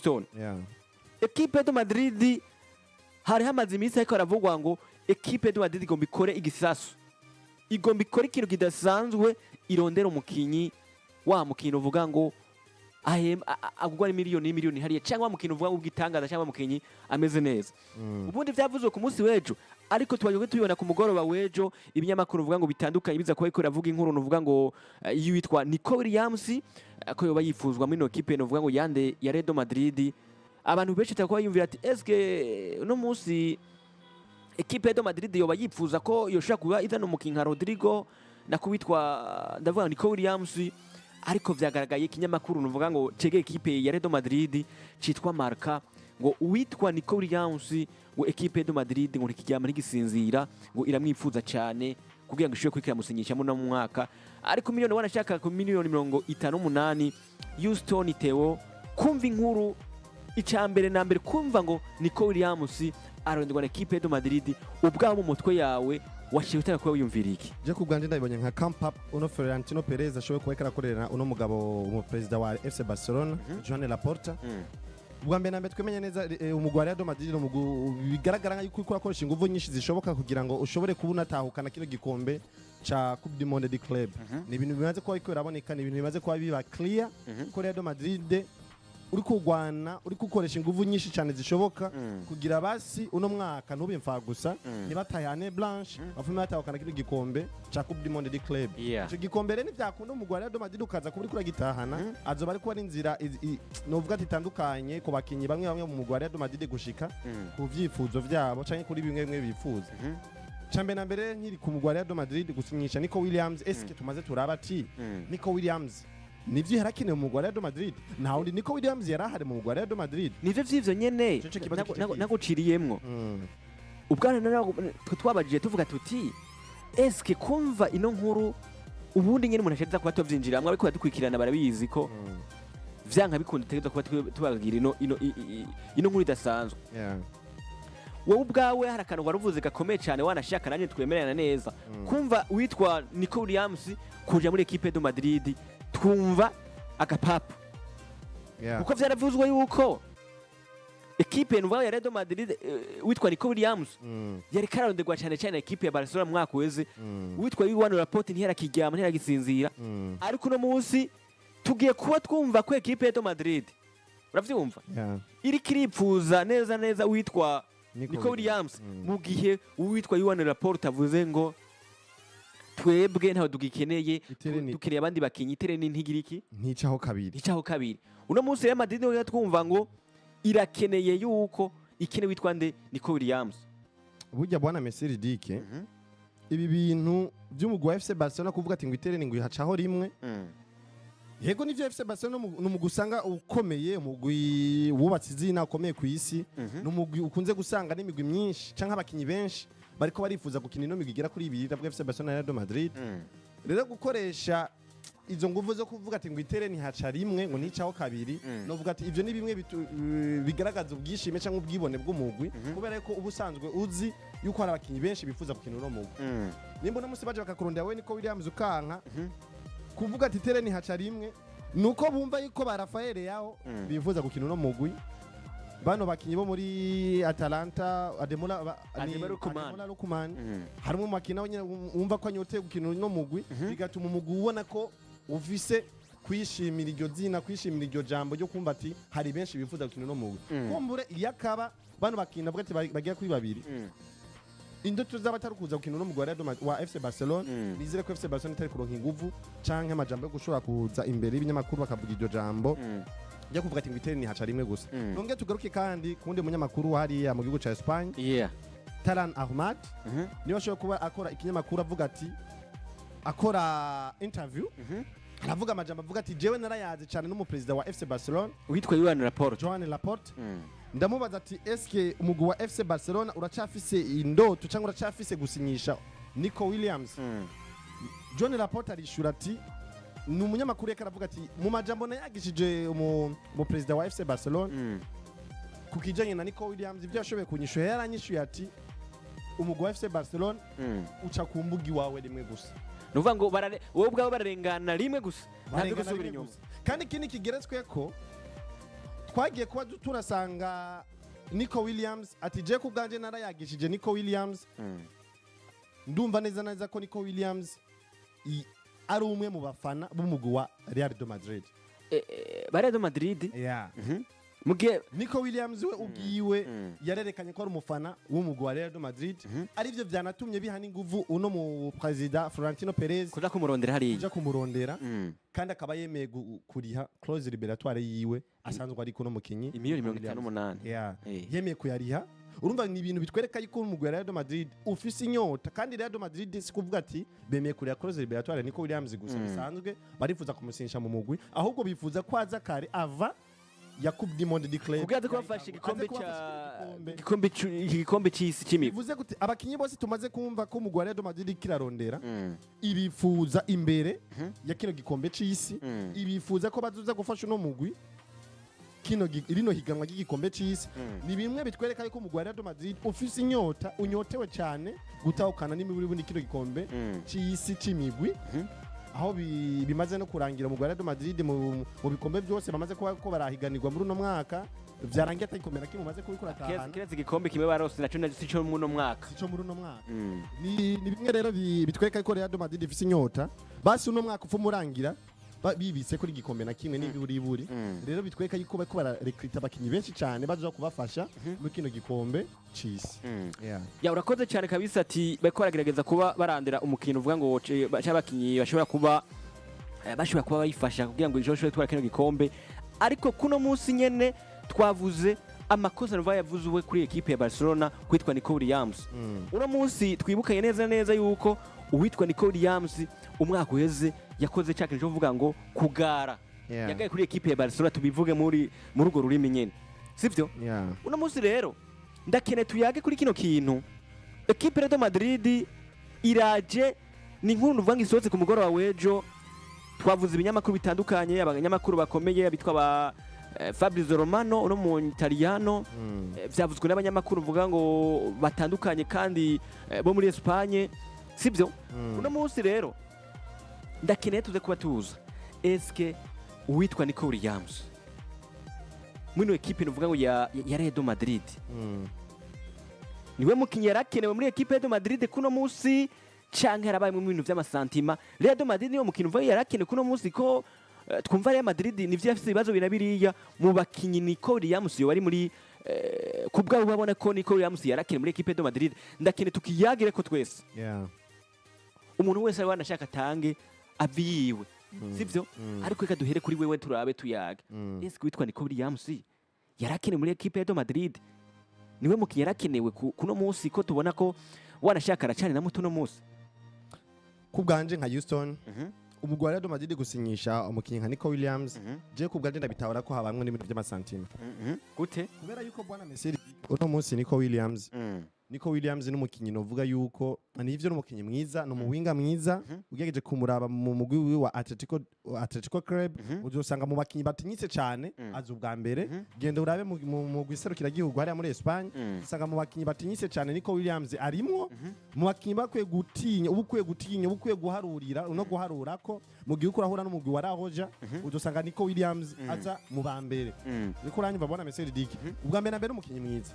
Houston. Equipe de Madrid, hari hamaze iminsi ariko haravugwa ngo equipe de Madrid igomba ikore igisasu, igomba ikore ikintu kidasanzwe, irondera umukinyi, wa mukinyi uvuga ngo agurwa miliyoni n'imiliyoni hariya, cyangwa wa mukinyi uvuga ngo ubwitangaza, cyangwa umukinyi ameze neza. Ubundi byavuzwe ku munsi w'ejo, ariko twaje tubibona ku mugoroba w'ejo, ibinyamakuru uvuga ngo bitandukanye biza kuba biriko biravuga inkuru nuvuga ngo y'uwitwa Nico Williams, ko yoba yifuzwa muri ino kipe nuvuga ngo yande ya Real Madrid. Abantu benshi batakuba yumvira ati: "Eske uno munsi ekipe ya Real Madrid yoba yifuza ko yoshobora kuba izana umukinyi nka Rodrigo na kuwitwa, ndavuga, Nico Williams?" Ariko vyagaragaye ikinyamakuru nuvuga ngo cege ekipe ya Real Madrid citwa Marca ngo uwitwa Nico Williams, ngo ekipe ya Real Madrid ngo ntikiryama ntigisinzira, ngo iramwifuza cyane kugira ngo ishobore kwikira musinyishamo no mu mwaka, ariko miliyoni wanashaka ku miliyoni 58. Houston Theo, kumva inkuru icya mbere na mbere, kumva ngo Nico Williams aronderwa na ekipe ya Real Madrid, ubwawe mu mutwe yawe washiye utanga kuba wiyumvira iki? Je ku bwanje ndabibonye nka camp up uno Florentino Perez ashoboye kuba ariko arakorera uno mugabo, umuperezida wa FC Barcelona, Joan Laporta. Ubwa mbere na mbere twemenya neza, umugwi wa Real Madrid ni umugwi bigaragara yuko uriko urakoresha inguvu nyinshi zishoboka kugira ngo ushobore kuba unatahukana kino gikombe ca Coupe du Monde des Clubs. Ni ibintu bimaze kuba biriko biraboneka, ni ibintu bimaze kuba biba clear ko Real Madrid uri kurwana, uri gukoresha inguvu nyinshi cyane zishoboka kugira basi uno mwaka ntube imfa gusa, ntibatahane blanche, bafume batahukana kino gikombe ca Coupe du Monde des Clubs. Ico gikombe rero ntivyakunda umugwi wa Real Madrid ukaza kuba uriko uragitahana, azoba ariko ari inzira novuga ati itandukanye ku bakinyi bamwe bamwe mu mugwi wa Real Madrid gushika ku vyifuzo vyabo canke kuri bimwe bimwe bifuza. Cambere na mbere, nkiri ku mugwi wa Real Madrid, gusinyisha Nico Williams, eske tumaze turaba ati Nico Williams nivyo yarakenewe mu mugwi wa Real Madrid? Nta wundi Nico Williams yari ahari mu mugwi wa Real Madrid. Nivyo vy'ivyo nyene. Ico kibazo kica kiza. Naguciriyemwo. Ubwana twe twabajije tuvuga tuti: "Eske kumva ino nkuru ubundi nyene umuntu ashaka kuba tuvyinjiramwo?" Ariko badukurikirana barabizi ko vyanka bikunda tutegerezwa kuba tubabwira ino nkuru idasanzwe. Wowe ubwawe hari akantu waruvuze gakomeye cyane, wanashaka nanjye twemerana neza. Kumva witwa Nico Williams kuja muri equipe de Madrid, twumva agapapu kuko vyaravuzwe yuko ekipe nuvuga ya Real Madrid, witwa Nico Williams yari karonderwa cyane cyane ekipe ya Barcelona mu mwaka uheze. Witwa Joan Laporta ntiyarakiryama, ntiyaragisinzira. Ariko uno munsi tugiye kuba twumva ko ekipe ya Real Madrid, uravyumva, iriko iripfuza neza neza witwa Nico Williams, mu gihe uwitwa Joan Laporta avuze ngo twebwe ntawe tugikeneye, Itere dukeneye abandi bakinyi. Itere ni ntigiriki nticaho kabiri. Nticaho kabiri. Uno munsi Real Madrid niho twumva ngo irakeneye yuko ikene witwa nde? Nico Williams. Burya bwana Messi Ridike, ibi bintu by'umugwi wa FC Barcelona kuvuga ati ngo itere ni ngo ihacaho rimwe, yego nivyo, FC Barcelona ni umugwi usanga ukomeye, umugwi wubatse izina ukomeye ku isi, ni umugwi ukunze gusanga n'imigwi myinshi canke abakinyi benshi bariko barifuza gukina ino migwi igera kuri ibiri, ndavuga FC Barcelona na Real Madrid. Rero gukoresha izo nguvu zo kuvuga ati ngo itere ntihaca rimwe, ngo nticaho kabiri, novuga ati ivyo ni bimwe bigaragaza ubwishime cyangwa ubwibone bw'umugwi, kubera ko uba usanzwe uzi yuko hari abakinyi benshi bifuza gukina uno mugwi. Nimba uno musi baje bakakurondera wowe Nico Williams ukanka, kuvuga ati tere ntihaca rimwe nuko bumva yuko ba Rafael yaho bifuza gukina uno mugwi, bano bakinyi bo muri Atalanta, Ademola Ademola Lookman. Ademola Lookman, harimo mu bakinyi nawe nyene wumva ko anyoteye gukina uno mugwi, bigatuma umugwi ubona ko ufise kwishimira iryo zina, kwishimira iryo jambo ryo kumva ati hari benshi bifuza gukina uno mugwi. Kumbure iyo akaba bano bakinyi navuga ati bagera kuri babiri, indoto zaba atari kuza gukina uno mugwi wa wa FC Barcelona, nizere ko FC Barcelona itari kuronka inguvu canke amajambo yo gushobora kuza imbere y'ibinyamakuru bakavuga iryo jambo ryo kuvuga ati ngo itere ni haca rimwe gusa. Nongere tugaruke kandi ku wundi munyamakuru hariya mu gihugu ca Espagne, Taran Ahmad, niwe ashoboye kuba akora ikinyamakuru, avuga ati akora interview, aravuga amajambo avuga ati: "Jewe narayazi cyane n'umuperezida wa FC Barcelona," witwa Joan Laporta. Joan Laporta. Ndamubaza ati: "Eske umugwi wa FC Barcelona uracafise indoto cyangwa uracafise gusinyisha Nico Williams?" John Laporta arishura ati, ni umunyamakuru yeka aravuga ati: "Mu majambo nayagishije umuperezida wa FC Barcelona ku kijanye na Nico Williams, ibyo yashoboye kunyishura, yaranyishuye ati umugwi wa FC Barcelona uca ku mbuga iwawe rimwe gusa." Ni ukuvuga ngo wowe ubwawe bararengana rimwe gusa, ntabyo Barengana gusubira rimwe inyuma. gusa. Kandi ikindi kigeretswe ko Twagiye kuba turasanga Nico Williams ati je ku bwanje narayagishije Nico Williams, ndumva neza neza ko Nico Williams ari umwe mu bafana b'umugwi wa Real de Madrid. Ba Real Madrid. Yeah. Mugihe Nico Williams we ubwiwe yarerekanye ko ari umufana w'umugwi wa Real de Madrid, arivyo vyanatumye biha n'inguvu uno mu president Florentino Perez kuja kumurondera hariya, kuja kumurondera, kandi akaba yemeye kuriha clause libératoire yiwe asanzwe ari kuno mukinyi. Imiliyoni 58. Yeah. Yemeye kuyariha. Urumva ni ibintu bitwereka yuko umugwi wa Real de Madrid ufise inyota. Kandi Real de Madrid si kuvuga ati bemeye kuriha clause libératoire Nico Williams gusa, bisanzwe barifuza kumusinyisha mu mugwi, ahubwo bifuza ko aza kare ava ya Coupe du Monde des Clubs kugira aze kubafasha igikombe Aze kubafasha ca igikombe. Igikombe c'isi c'imigwi. Bivuze gute? Abakinyi bose tumaze kumva ko umugwi wa Real de Madrid kirarondera, ibifuza imbere ya kino gikombe c'isi, ibifuza ko bazoza gufasha uno mugwi kino rino higanwa ry'igikombe c'isi. Ni bimwe bitwereka yuko umugwi wa Real de Madrid ufise inyota, unyotewe cyane gutahukana n'imiburiburi kino gikombe c'isi c'imigwi, aho bimaze no kurangira umugwi wa Real de Madrid mu bikombe byose bamaze kuba ko barahiganirwa muri uno mwaka, vyarangiye atagikombe na kimwe umaze kubikora atahana. Kiretse igikombe kimwe barose, naco naco sico muno mwaka. Sico muri uno mwaka. Ni bimwe rero bitwereka ko Real de Madrid ifise inyota, basi uno mwaka upfa umurangira bibitse kuri igikombe na kimwe n'ibiburiburi. Rero bitwereka yuko bariko bararekrita abakinyi benshi cyane bazoza kubafasha muri kino gikombe c'isi. Yeah. Ya, urakoze cyane kabisa. Ati bariko baragerageza kuba barandira umukino uvuga ngo c'abakinyi bashobora kuba bashobora kuba bayifasha kugira ngo ejo gutwara kino gikombe. Ariko kuno munsi nyene twavuze amakosa ruva yavuze kuri ekipe ya Barcelona kwitwa Nico Williams. Uno munsi twibukanye neza neza yuko uwitwa Nico Williams umwaka uheze yakoze cya kintu cyo kuvuga ngo kugara. Yagaye kuri ekipe ya Barcelona, tubivuge muri urwo rurimi nyene, sivyo? Yeah. Uno munsi rero ndakeneye tuyage kuri kino kintu. Ekipe Real Madrid iraje, ni inkuru nuvuga ngo isohotse ku mugoroba w'ejo. Twavuze ibinyamakuru bitandukanye, abanyamakuru bakomeye bitwa ba Fabrizio Romano uno mu Italiano. Vyavuzwe n'abanyamakuru uvuga ngo batandukanye kandi bo muri Espagne, sibyo? Uno munsi rero ndakeneye tuze kuba tuza eske uwitwa Nico Williams muri ino ekipe nuvuga ngo ya Real Madrid niwe mukinyi yarakenewe muri ekipe ya Real Madrid kuno munsi, canke yarabaye mu bintu vy'ama sentiments? Real Madrid niyo mukinyi uvuga yarakenewe kuno munsi, ko twumva Real Madrid nivyo yafise ibibazo bina biriya mu bakinyi. Nico Williams yo bari muri kubwabo babona ko Nico Williams yarakenewe muri ekipe ya Real Madrid. Ndakeneye tukiyagire ko twese, umuntu wese ari wanashaka atange avi yiwe, sivyo? Ariko reka duhere kuri wewe, turabe tuyage. Ese witwa Nico Williams yarakenewe muri ekipe ya Real Madrid? Niwe mukinyi yarakenewe kuno munsi, ko tubona ko wanashaka aracani na muto uno munsi? Ku bwanje nka Houston, umugwi wa Real Madrid gusinyisha umukinyi nka Nico Williams, je ku bwanje ndabitahura ko habamwe n'ibintu by'ama sentiments. Gute? Kubera yuko, bwana Messi, uno munsi Nico Williams ni umukinyi novuga yuko nivyo ni umukinyi mwiza, ni umuwinga mwiza. Ugerageje kumuraba mu mugwi wiwe wa Atletico Club, uzosanga mu bakinyi batinyitse cyane aza ubwa mbere. Genda urabe mu mugwi serukiragihugu hariya muri Espagne, usanga mu bakinyi batinyitse cyane Nico Williams arimwo mu bakinyi bakwiye gutinya, uba ukwiye gutinya, uba ukwiye guharurira no guharura ko mu gihe uriko urahura n'umugwi wa Rahoja, uzosanga Nico Williams aza mu ba mbere. Niko uranyumva, bona Messi Dick, ubwa mbere na mbere umukinyi mwiza,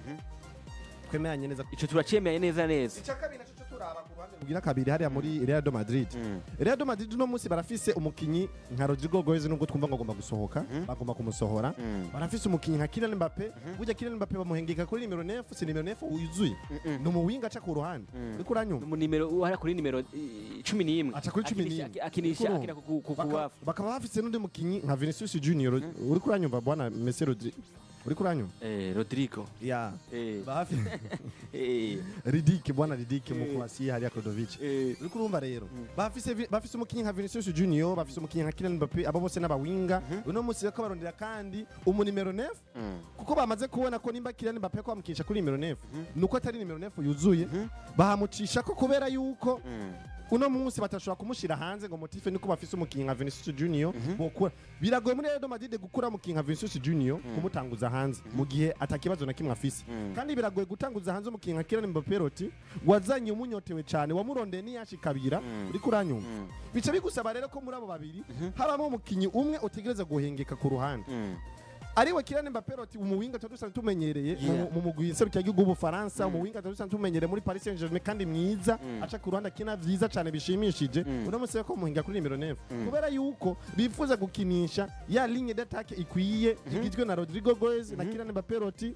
twemeranye neza. Ico turacemeye neza neza. Icya kabiri nacyo cyo turaba ku ruhande rugira kabiri hariya muri Real de Madrid. Real de Madrid uno munsi barafise umukinyi nka Rodrigo Goes, nubwo twumva ngo agomba gusohoka, bagomba kumusohora. Barafise umukinyi nka Kylian Mbappe. Burya Kylian Mbappe bamuhengeka kuri nimero 9, si nimero 9 wuzuye, ni umuwinga aca ku ruhande. Uriko uranyumva? Mu nimero uhara kuri nimero 11. Aca kuri 11. Akinisha Uriko akina ku kubafu. Bakaba bafise n'undi mukinyi nka Vinicius Junior. Uriko uranyumva, bwana Messi Rodri? Uriko uranyumva? Rodrigo. Yeah. Bahafi Ridike, bwana Ridike mu Croatia hariya Krodovic. Uriko urumva rero bafise umukinyi nka Vinicius Junior, bafise umukinyi nka Kylian Mbappe, abo bose n'abawinga. Uno munsi bariko barondera kandi umu nimero 9, kuko bamaze kubona ko nimba Kylian Mbappe ko bamukinisha kuri nimero 9 nuko atari nimero 9 yuzuye, bahamucisha ko kubera yuko uno munsi batashobora kumushira hanze ngo motif niko bafise umukinyi nka Vinicius Junior bokura. Biragoye muri Real Madrid gukura umukinyi nka Vinicius Junior kumutanguza hanze mu gihe atakibazo na kimwe afise, kandi biragoye gutanguza hanze umukinyi nka Kylian Mbappe roti wazanye umunyotewe cyane, wamurondeye niyashikabira. Uriko uranyumva? Bica bigusaba rero ko muri abo babiri habamo umukinyi umwe utegereza guhengeka ku ruhande. Ariwe Kylian Mbappé roti, umuwinga tuba dusanzwe tumenyereye mu mugwi nserukiragihugu w'Ubufaransa, umuwinga tuba dusanzwe tumenyereye muri Paris Saint-Germain kandi mwiza, aca ku ruhande, akina vyiza cane bishimishije, uno munsi ko muhinga kuri nimero 9 kubera yuko bifuza gukinisha ya ligne d'attaque ikwiye igizwe na Rodrygo Goes na Kylian Mbappé Loti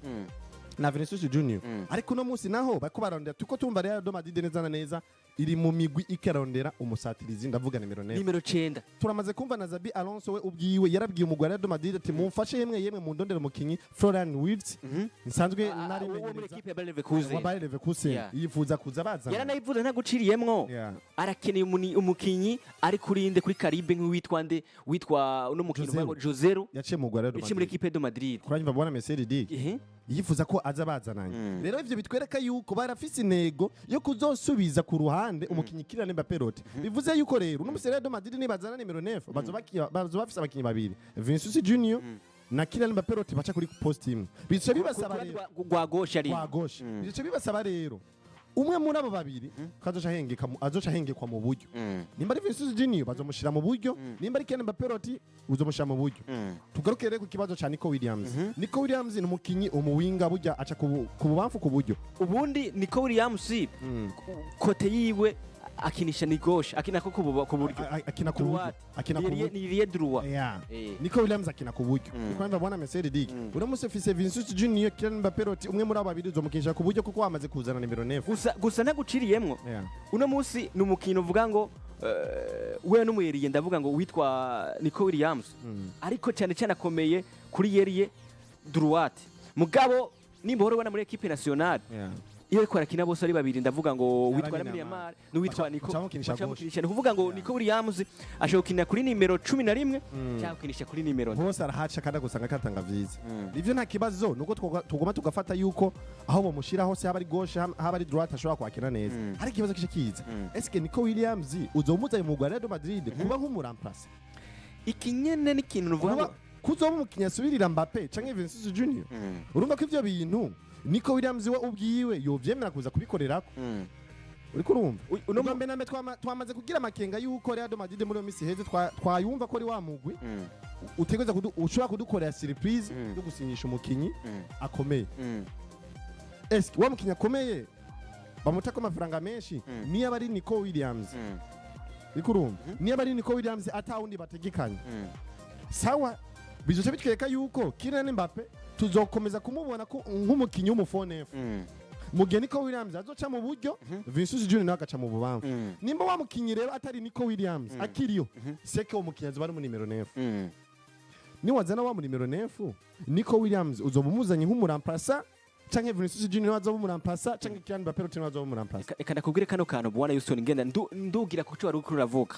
na Vinicius Junior. Ariko uno munsi naho bariko barondera, tuko tumva Real de Madrid neza na neza iri mu migwi ikarondera umusatirizi, ndavuga nimero 9. Nimero 9. Turamaze kumva na Xabi Alonso we ubwiwe yarabwiye umugwi wa Real de Madrid ati: "Mumfashe yemwe yemwe mundondere umukinyi Florian Wirtz nsanzwe Uwo muri narimenyereza ekipe ya Bayer Leverkusen." Wa Bayer Leverkusen. Yifuza kuza bazana. Yaranayivuze ntaguciriyemwo. Arakeneye umukinyi ari kuri inde, kuri calibre nk'uwitwa nde, witwa uno mukinyi Joselu. uvuga ngo Joselu. Yaciye mu mugwi wa Real de Yaciye muri Madrid. ekipe de Madrid. Kuranyumva bwana Messi Dig? Ehe. Yifuza ko aza bazananye. Rero ivyo bitwereka yuko barafise intego yo kuzosubiza ku ruhande umukinyi Kylian Mbappé Loti. Bivuze yuko rero uno musi Real de Madrid nibazana nimero 9 bazoba bafise abakinyi babiri, Vinicius Junior na Kylian Mbappé Loti, baca kuri poste imwe. Bice bibasaba Ku ruhande rero rwa gauche ari kwa gauche. Bice bibasaba rero umwe muri abo babiri ko azoca ahengekwa mu buryo. Nimba ari Vinicius Junior bazomushira mu buryo, nimba ari Kylian Mbappé Loti uzomushira mu buryo. Tugaruke rero ku kibazo ca Nico Williams. Nico Williams ni umukinyi umuwinga burya aca ku bubamfu, ku buryo. Ubundi Nico Williams côté yiwe akinisha ni gauche, akina ko ku buryo. Akina ku buryo. Droite. Akina ku buryo. Ni ailier droit. Nico Williams akina ku buryo. Niko mva bwana Messi Dik. Uno musi ufise Vinicius Junior, Kylian Mbappé Loti, umwe muri abo babiri uzomukinisha ku buryo kuko wamaze kuzana nimero 9. Gusa ntaguciriyemwo, uno munsi ni umukino uvuga ngo we n'umuyeriye, ndavuga ngo witwa Nico Williams, ariko cyane cyane akomeye kuri ailier droite. Mugabo nimba uhora ubona muri équipe nationale iyo ariko arakina bose ari babiri, ndavuga ngo witwa Lamine Lamine Yamal. Yamal n'uwitwa Nico baca bamukinisha baca gauche. bamukinisha. Ni ukuvuga ngo Nico Williams ashobora gukinira kuri nimero 11 cyangwa gukinisha kuri nimero 9. Hose arahaca kandi agusanga katanga vyiza. Ivyo nta kibazo, nuko tugoma tugafata yuko aho bomushira hose, haba ari gauche haba ari droite, ashobora kwakira neza. Hari ikibazo kice kiza: eske Nico Williams uzomuzanye mu Real de Madrid kuba nk'umu remplaçant? Iki nyene ni ikintu nuvuga Kuba ngo kuzoba umukinyi asubirira Mbappe canke Vinicius Junior? Urumva ko ivyo bintu Nico Williams we ubwiwe yovyemera kuza kubikorerako? Uriko urumva? Uno Ubwa mbere na mbere twamaze kugira amakenga yuko Real de Madrid muri iyo minsi iheze twayumva ko ari wa mugwi utegereza ushobora kudukorera surprise yo gusinyisha umukinyi akomeye. Eske wa mukinyi akomeye bamutako amafaranga menshi niyo aba ari Nico Williams? Uriko urumva? Niyo aba ari Nico Williams atawundi bategekanye, sawa, bizoca bitwereka yuko Kylian Mbappe tuzokomeza kumubona ko nk'umukinyi w'umu faux neuf, mu gihe Nico Williams azoca mu buryo, Vinicius Junior nawe agaca mu bubamfu. Nimba wa mukinyi rero atari Nico Williams akiriyo, seke uwo mukinyi azoba ari mu nimero 9. Niwazana wa mu nimero 9 Nico Williams, uzoba umuzanye nk'umu remplaçant, canke Vinicius Junior azoba umu remplaçant, canke Kylian Mbappé nawe azoba umu remplaçant. Reka ndakubwire kano kantu, bwana Houston, ngenda ndugira ku cyo wari uriko uravuga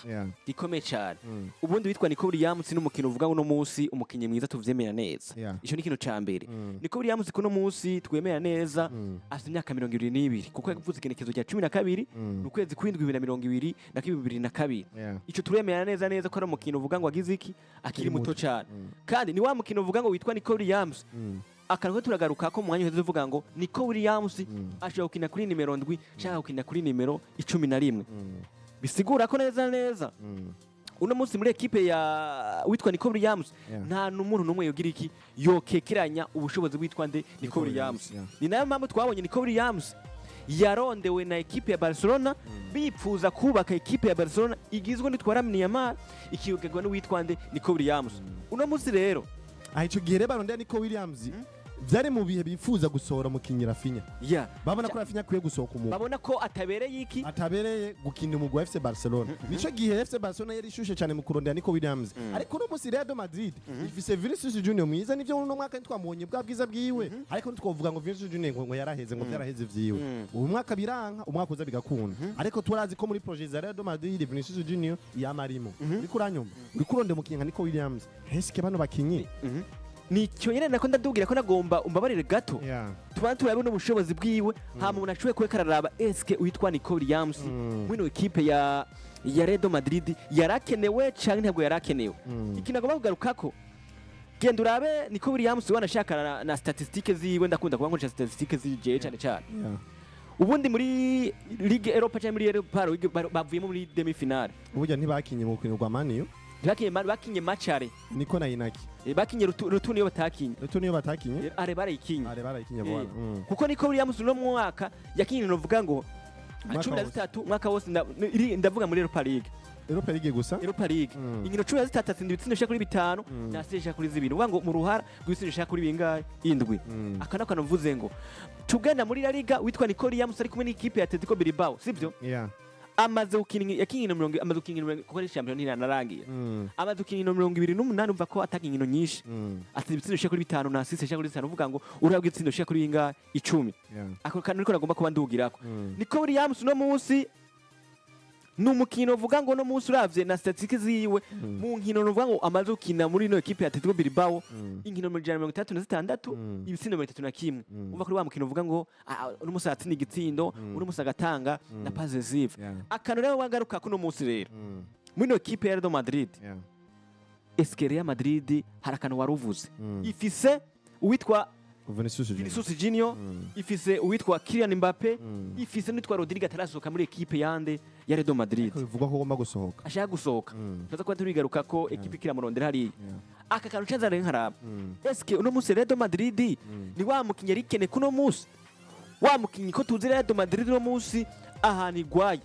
gikomeye cyane. Ubundi witwa Nico Williams n'umukino uvuga ngo uno munsi umukinnyi mwiza, tuvyemera neza. Ico ni ikintu ca mbere. Nico Williams kuno munsi twemera neza afite imyaka 22, kuko yavuze igenekezo rya 12 ukwezi kw'indwi 2020 na 2002. Ico turemera neza neza ko ari umukino uvuga ngo agize iki, akiri Akiri muto muto. cyane. Kandi ni wa mukino uvuga ngo witwa Nico Williams, akantu ko turagaruka ko mu mwanya uheze uvuga ngo Nico Williams ashobora gukina kuri nimero 7 cyangwa gukina kuri nimero 11. Bisigura ko neza neza uno munsi muri ekipe ya witwa Nico Williams nta n'umuntu n'umwe yogira iki, yokekeranya ubushobozi bwitwa nde, Nico Williams. Ni nayo mpamvu twabonye Nico Williams yarondewe na ekipe ya Barcelona, bipfuza kubaka ekipe ya Barcelona igizwe n'uwitwa Lamine Yamal, ikigirwa n'uwitwa nde, Nico Williams. Uno munsi rero Aha ico gihe rero barondera Nico Williams byari mu bihe bifuza gusohora umukinyi Raphinha. Babona ko Raphinha akwiye gusohoka umugwi. Babona ko atabereye iki? Atabereye gukina umugwi wa FC Barcelona. Nico gihe FC Barcelona yari ishushe cyane mu kurondera Nico Williams. Ariko uno munsi Real de Madrid ifise Vinicius Junior mwiza. Nivyo, uno mwaka ntitwamubonye bwa bwiza bwiwe, ariko ntitwovuga ngo Vinicius Junior ngo yaraheze, ngo byaraheze vyiwe. Uyu mwaka biranka, umwaka uza bigakunda, ariko turazi ko muri projet za Real de Madrid Vinicius Junior yamarimo. Uriko uranyumva? Uriko urondera umukinyi nka Nico Williams, eske bano bakinyi Nicyo nyene nako ndadubwira ko nagomba umbabarire gato, tuba turabona ubushobozi bwiwe, hama umuntu ashoboye kuba kararaba eske uwitwa Nico Williams mwino ekipe ya Real Madrid yarakenewe canke ntabwo yarakenewe. Ikintu agomba kugarukako, genda urabe Nico Williams, wanashaka na statistique ziwe. Ndakunda kuba nkoresha statistique zije cyane cyane. Ubundi muri Ligue Europa cyangwa muri Europa League bavuyemo muri demi finale. Burya ntibakinye mu rukino rwa Man U. Ntibakinye bakinye match aller. Niko na Inaki. Bakinye retour niyo batakinye. Retour niyo batakinye. Aller barayikinye. Aller barayikinye bwana. Kuko Nico Williams uno mwaka yakinye, novuga ngo Umwaka cumi na wose. zitatu umwaka wose, ndavuga muri Europa League. Europa League gusa. Europa League. Inkino 13 atsinda ibitsindo bishika kuri bitanu na assist ishika kuri zibiri, uvuga ngo mu ruhara rw'ibitsindo bishika kuri bingahe? Indwi. Aka nako navuze ngo tugenda muri La Liga, witwa Nico Williams ari kumwe n'ikipe ya Atletico Bilbao, sibyo? Yeah. Amaze gukina, yakinye inkino mirongo, amaze gukina inkino, kuko ari shampiyona ntiranarangira. Amaze gukina inkino 28, umva ko ataka inkino nyinshi. Atsinda ibitsindo bishika kuri bitanu na assist ishika kuri zitanu, uvuga ngo uruhara rw'ibitsindo bishika kuri bingahe? 10. Ako kantu niko nagomba kuba ndugirako. Nico Williams uno munsi ni umukino uvuga ngo uno munsi uravye na statistiques ziwe mu nkino, nuvuga ngo amaze gukina muri ino ekipe ya Atletico Bilbao inkino 166, ibitsindo 31. Umva kuri wa mukino uvuga ngo uno munsi aratsinda igitsindo, uno munsi agatanga na passe décisive. Akantu rero wagaruka kuno munsi rero muri ino ekipe ya Real Madrid, est-ce que Real Madrid hari akantu wari uvuze, ifise uwitwa Vinicius Junior. Vinicius Junior, ifise uwitwa Kylian Mbappe, ifise n'uwitwa Rodrigo atarasohoka muri ekipe yande ya Real Madrid. Ariko bivugwa ko agomba gusohoka. Ashaka gusohoka. Tuza kuba turigaruka ko ekipe ikiramurondera hariya. Aka kantu canza rero nkaraba, eske uno munsi Real Madrid ni wa mukinyi yari ikeneye kuno munsi, wa mukinyi ko tuzi Real Madrid uno munsi ahantu igwaye,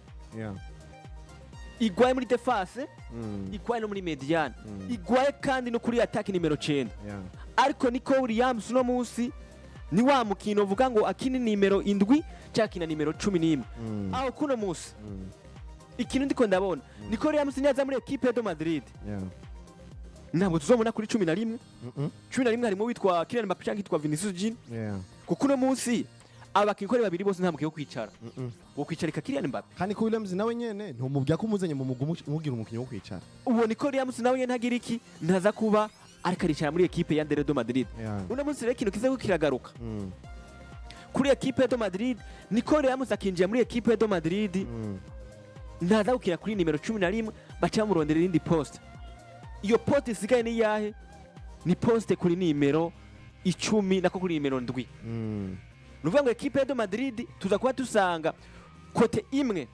igwaye muri défense, igwaye no muri médiane, igwaye kandi no kuri attaque nimero 9. Ariko Nico Williams uno munsi ni wa mukino uvuga ngo akina nimero 7 cyangwa akina nimero 11. Aho kuno munsi ikintu ndiko ndabona, Nico Williams niyaza muri equipe de Madrid, ntabwo tuzobona kuri 11. 11 harimo witwa Kylian Mbappe cyangwa witwa Vinicius Junior, kuko uno munsi abakinyi uko ari babiri bose nta mukinnyi wo kwicara, wo kwicarika Kylian Mbappe. Kandi ko Williams nawe nyene ntumubwira ko umuzanye mu mugwi umugira umukinnyi wo kwicara. Uwo Nico Williams nawe nyene ntagira iki, ntaza kuba ariko aricara muri ekipe ya Real Madrid. Uno munsi rero ikintu kiza ko kiragaruka kuri ekipe de Madrid, Nico Williams akinjira muri ekipe de Madrid, ntaza gukina kuri nimero 11, baca bamurondera irindi poste. Iyo poste isigaye ni iyahe? Ni poste kuri nimero 10, nako kuri nimero 7. Ni ukuvuga ngo ekipe de Madrid tuza kuba dusanga côté imwe,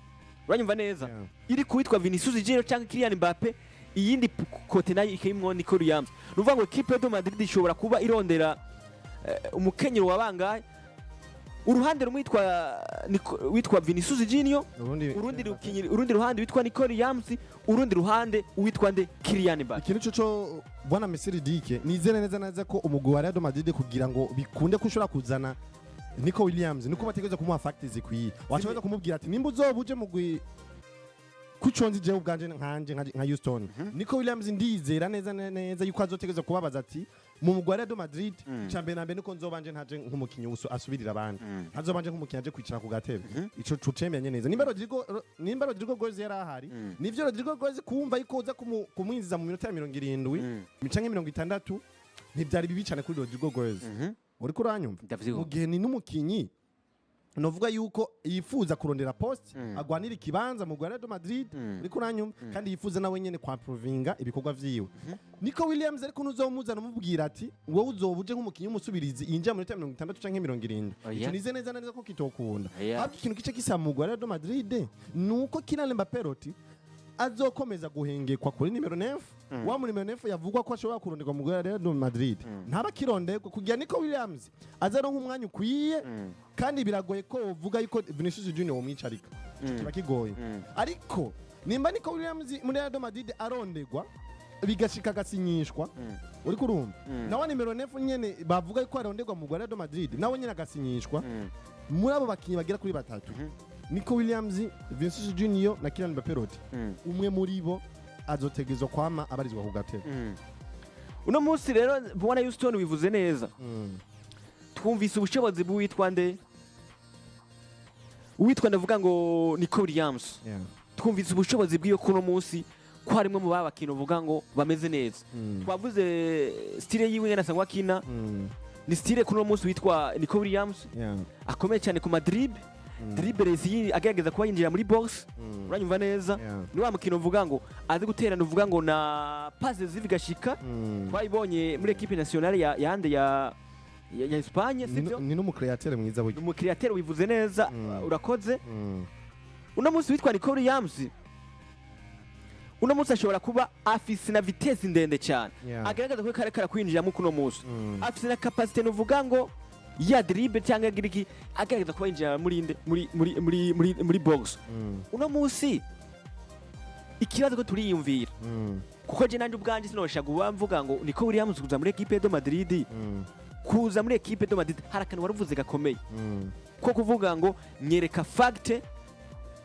uranyumva neza, iri kuwitwa Vinicius Junior cyangwa Kylian Mbappe, iyindi côté nayo ikayimwo Nico Williams. Ni ukuvuga ngo ekipe de Madrid ishobora kuba irondera umukenyero wa bangahe? Uruhande rumwe witwa Vinicius Junior, urundi urundi ruhande witwa Nico Williams, urundi ruhande uwitwa nde? Kylian Mbappe. Ikintu cyo bwana Messi Dike, nizere neza neza ko umugwi wa Real Madrid, kugira ngo bikunde ko ushobora kuzana Nico Williams, niko bategereza kumuha facts zikwiye. Washobora kumubwira ati nimba uzoba uje mugwi kuconzi, jewe ubwanje nkanje nka Houston, Nico Williams ndizera neza neza yuko azotegereza kubabaza ati mu mugwi wa Real Madrid, icambere na mbere nuko nzobanje ntaje nk'umukinyi asubirira abandi, ntazobanje nk'umukinyi aje kwicara ku gatebe. Ico tucemeranye neza. Nimba Rodrigo Goes yari ahari, nivyo Rodrigo Goes kumva yuko uza kumwinjiza mu minota ya 70 canke 60 ntivyari bibi cane kuri Rodrigo Goes. Uriko uranyumva? Ndavyibuka. Mu gihe ni n'umukinyi novuga yuko yifuza kurondera poste, agwanira ikibanza mu Real Madrid, uriko uranyumva, kandi yifuza nawe nyene kwimprovinga ibikorwa vyiwe Nico Williams. Ariko ntuzomuzana umubwira ati wowe uzoba uje nk'umukinyi w'umusubirizi yinjira mu minota ya 60 canke 70. Oya. Ico nize neza neza ko kitokunda. Oya. Ahubwo ikintu kice kisaba mu Real Madrid nuko Kylian Mbappe Loti azokomeza guhengekwa kuri nimero 9. Wa mu nimero 9 yavugwa ko ashobora kuronderwa mu Real Madrid ntaba kironderwa kugira Nico Williams azaronka umwanya ukwiye. Kandi biragoye ko uvuga yuko Vinicius Junior womwicarika. Ico kiba kigoye. Ariko nimba Nico Williams muri Real Madrid aronderwa bigashika agasinyishwa, uriko urumva, nawe nimero 9 nyene bavuga yuko aronderwa mu Real Madrid nawe nyene agasinyishwa, muri abo bakinyi bagera kuri batatu, Nico Williams, Vinicius Junior na Kylian Mbappe Loti, umwe muri bo azotegerezwa kwama abarizwa ku gatebe. Uno munsi rero bwana Houston wivuze neza. Twumvise ubushobozi bw'uwitwa nde, uwitwa ndavuga ngo Nico Williams. Twumvise ubushobozi bw'iyo kuno munsi ko harimwe mu babakina uvuga ngo bameze neza. Twavuze style yiwe nyene asanzwe akina. Ni style kuno munsi witwa Nico Williams akomeye cyane ku ma dribble, dribbles agerageza kuba yinjira muri box. Uranyumva neza? Yeah. Ni wa mukino uvuga ngo azi guterana, uvuga ngo na passe zivigashika. Twayibonye muri équipe nationale ya yande ya Espagne, sivyo? Ni n'umu créateur mwiza burya. Umu créateur, wivuze neza. Urakoze. Uno munsi witwa Nico Williams Uno munsi ashobora kuba afise na vitesse ndende cyane, agaragaza ko kare karakwinjiramo kuno munsi, afise na capacité, nuvuga ngo ya dribble cyangwa agira iki, agaragaza kuba yinjira muri inde, muri box. Uno munsi ikibazo ko turiyumvira, kuko je nanje ubwanje sinosha kuba mvuga ngo Nico Williams kuza muri équipe de Madrid, kuza muri équipe de Madrid, hari akantu waruvuze gakomeye ko kuvuga ngo nyereka fact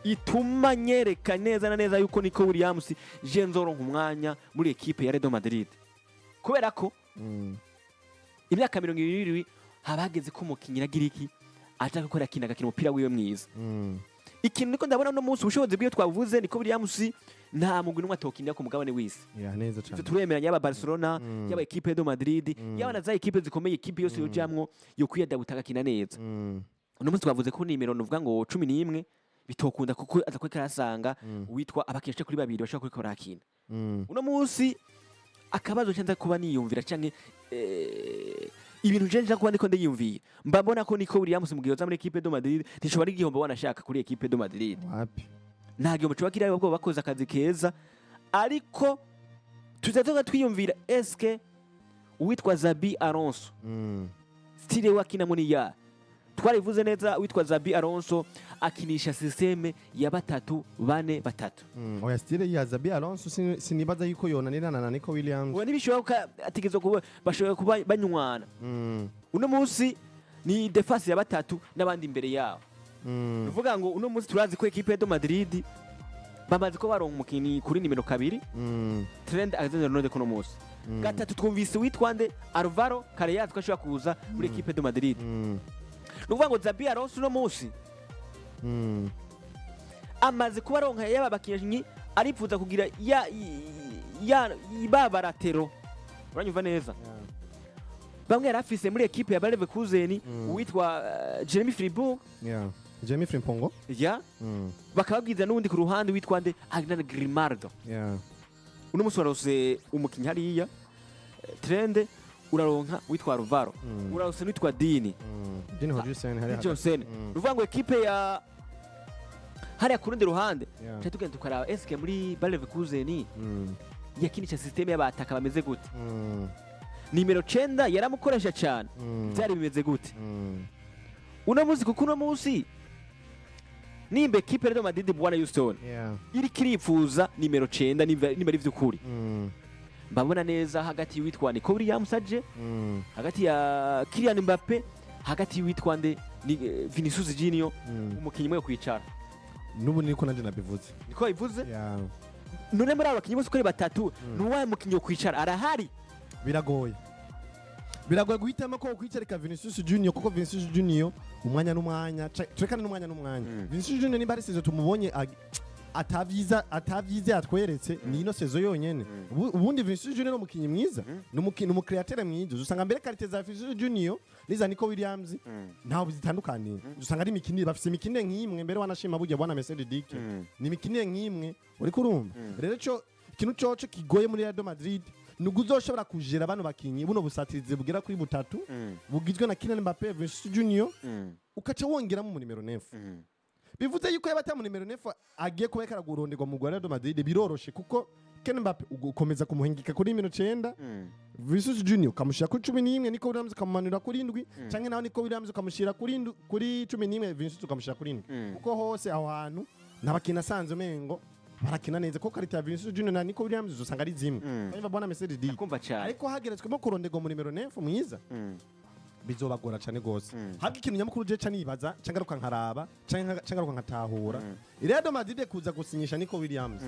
ituma nyereka neza na neza yuko Nico Williams je nzoronka umwanya muri équipe ya Real Madrid, kubera ko imyaka 27 haba hageze ko umukinnyi agira iki, aja gukora akina, agakina umupira wiwe mwiza. Ikintu niko ndabona no munsi, ubushobozi bwiwe twabuvuze, Nico Williams nta mugwi n'umwe atokinira ku mugabane w'isi. Yeah, neza Ivyo cyane. turemeranya, yaba Barcelona, yaba équipe de Madrid, yaba na za équipe zikomeye, équipe yose yojamwo yo kwiyadabuta agakina neza. Uno munsi twavuze ko nimero nuvuga ngo 11 bitokunda, kuko aza kuba karasanga uwitwa abakinnyi kuri babiri bashobora kuriko barakina. Uno munsi akabazo nza kuba niyumvira canke ibintu je nja kuba ndiko ndiyumvira, mba mbona ko Nico Williams mu gihe yoza muri équipe de Madrid ntishobora ari igihombo wanashaka kuri équipe de Madrid. Wapi. Nta gihombo coba kiri, ahubwo bakoze akazi keza. Ariko tuza twiyumvira, eske uwitwa Xabi Alonso, style we akinamo ni ya twarivuze neza, witwa Xabi Alonso akinisha système ya batatu bane batatu. Oya, style ya Xabi Alonso sinibaza yuko yonanirana na Nico Williams. Ubu ntibishoboka, ategerezwa kuba bashobora kuba banywana. Uno munsi ni défense ya batatu n'abandi imbere yabo. Uvuga ngo uno munsi turazi ko équipe de Madrid bamaze ko baronka umukinnyi kuri nimero 2, Trent Alexander-Arnold kuno munsi. Gatatu twumvise witwa nde, Alvaro Carreras, ko ashobora kuza muri équipe de Madrid. Ni ukuvuga ngo Xabi Alonso uno munsi amaze kuba aronka yaba bakinnyi, aripfuza kugira ya ba ba latéraux, uranyumva neza? Bamwe yari afise muri équipe ya Bayer Leverkusen, uwitwa Jeremy Frimpong. Yeah. Jeremy Frimpong. Ya, bakababwiza n'uwundi ku ruhande witwa nde, Alexander Grimaldo. Uno munsi warose umukinnyi hariya, Trent, uraronka witwa Alvaro, urarose n'uwitwa Dini. Dean Huijsen hari. Johnson. Uvuga ngo équipe ya hariya ku rundi ruhande, tuca tugenda tukaraba eske muri Bayer Leverkusen yakinisha système y'abataka bameze gute? Nimero 9 yaramukoresha cyane? Byari bimeze gute uno munsi? Kuko uno munsi nimba équipe Real Madrid, bwana Houston, iriko iripfuza nimero 9, nimba ari vy'ukuri, mbabona neza hagati y'uwitwa Nico Williams aje, hagati ya Kylian Mbappe, hagati y'uwitwa nde, ni Vinicius Junior, umukinnyi umwe yo kwicara. N'ubu niko nanje nabivuze. Niko bivuze. None muri abo bakinnyi bose uko ari batatu, ni uwahe mukinnyi wo kwicara arahari? Biragoye, biragoye guhitamo ko kwicarika Vinicius Junior, kuko Vinicius Junior umwanya n'umwanya, turekane n'umwanya n'umwanya. Vinicius Junior nimba ari saison tumubonye atavyiza yatweretse, ni ino saison yonyene. Ubundi Vinicius Junior ni umukinyi mwiza, ni umukinyi, umu créateur mwiza. Usanga mbere qualité za Vinicius Junior n'iza Nico Williams ntaho zitandukaniye. Usanga ari imikinire, bafise imikinire nk'imwe mbere, wanashima burya bwana Mercedes Dick, ni imikinire nk'imwe, uriko urumva? Rero cyo ikintu coco kigoye muri Real Madrid ni uzoshobora kujera bano bakinyi, buno busatirizi bugera kuri butatu bugizwe na Kylian Mbappe, Vinicius Junior, ukaca wongeramo mu nimero 9. Bivuze yuko yaba ata mu nimero 9 agiye kuba yariko araguronderwa mu Real Madrid, biroroshe, kuko Kylian Mbappe ukomeza kumuhingika kuri nimero 9, Vinicius Junior ukamushyira kuri 11, Nico Williams ukamumanura kuri 7, canke naho Nico Williams ukamushyira kuri kuri 11, Vinicius ukamushyira kuri 7, kuko hose aho hantu ntabakina asanze umengo barakina neza, kuko qualité ya Vinicius Junior na Nico Williams usanga ari zimwe. Urumva bwana Mercedes D? Kumva cyane. Ariko hageretswemo kuronderwa mu nimero 9 mwiza, bizobagora cyane gose. Habwo ikintu nyamukuru je ca nibaza, ca ngaruka nkaraba, ca ngaruka nkatahura, Real Madrid kuza gusinyisha Nico Williams,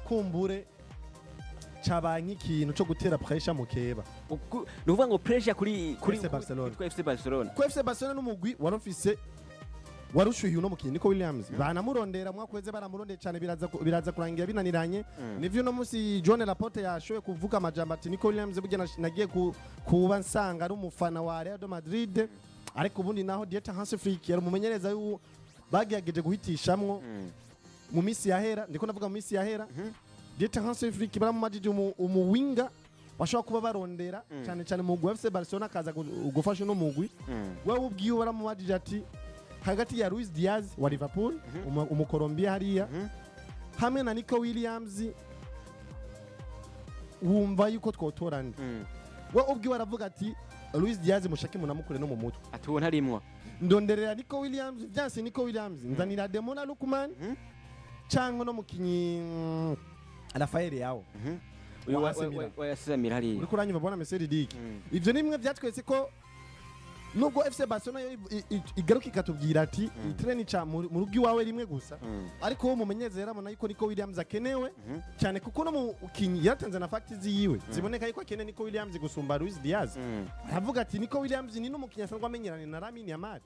kumbure cabaye nk'ikintu co gutera pressure mu keba. Ni ukuvuga ngo pressure kuri FC Barcelona. kuri FC Barcelona. Ko FC Barcelona n'umugwi warufise warushuhiye uno mukinyi Nico Williams, banamurondera mwakweze, baramurondeye cyane, biraza kurangira binaniranye. Nivyo, uno munsi John Laporte yashoboye kuvuga amajambo ati Nico Williams burya nagiye kuba nsanga ari umufana wa Real Madrid. Ariko ubundi naho Dieter Hans Flick yari umumenyereza bagerageje guhitishamwo mu minsi yahera, ndiko ndavuga mu minsi yahera, Dieter Hans Flick baramumajije umuwinga bashobora kuba barondera cyane cyane mu mugwi wa FC Barcelona, akaza gufasha uno mugwi. Wewe ubwiwe baramubajije ati hagati ya Luis Diaz wa Liverpool, umukolombia hariya, Hamwe na Nico Williams, wumva yuko twotora nde? We ubwiwe aravuga ati: "Luis Diaz mushake munamukure no mu mutwe." Ati uwo ntarimwo. "Ndonderera Nico Williams, vyanse Nico Williams, nzanira Ademola Lookman cyangwa no mukinyi Rafael Leao." Uyu Wa AC Milan. wa AC Milan hariya. Uriko uranyumva, bwana Meseri Dick? Ivyo ni bimwe vyatweretse ko nubwo FC Barcelona yo igaruka ikatubwira ati itreni ca mu rugo iwawe rimwe gusa, ariko uwo mumenyereza yarabona yuko Nico Williams akenewe cyane, kuko no mukinyi yaratanze na facts ziyiwe ziboneka yuko akeneye Nico Williams gusumba Luis Diaz. Aravuga ati Nico Williams ni n'umukinyi asanzwe amenyeranye na Lamine Yamal,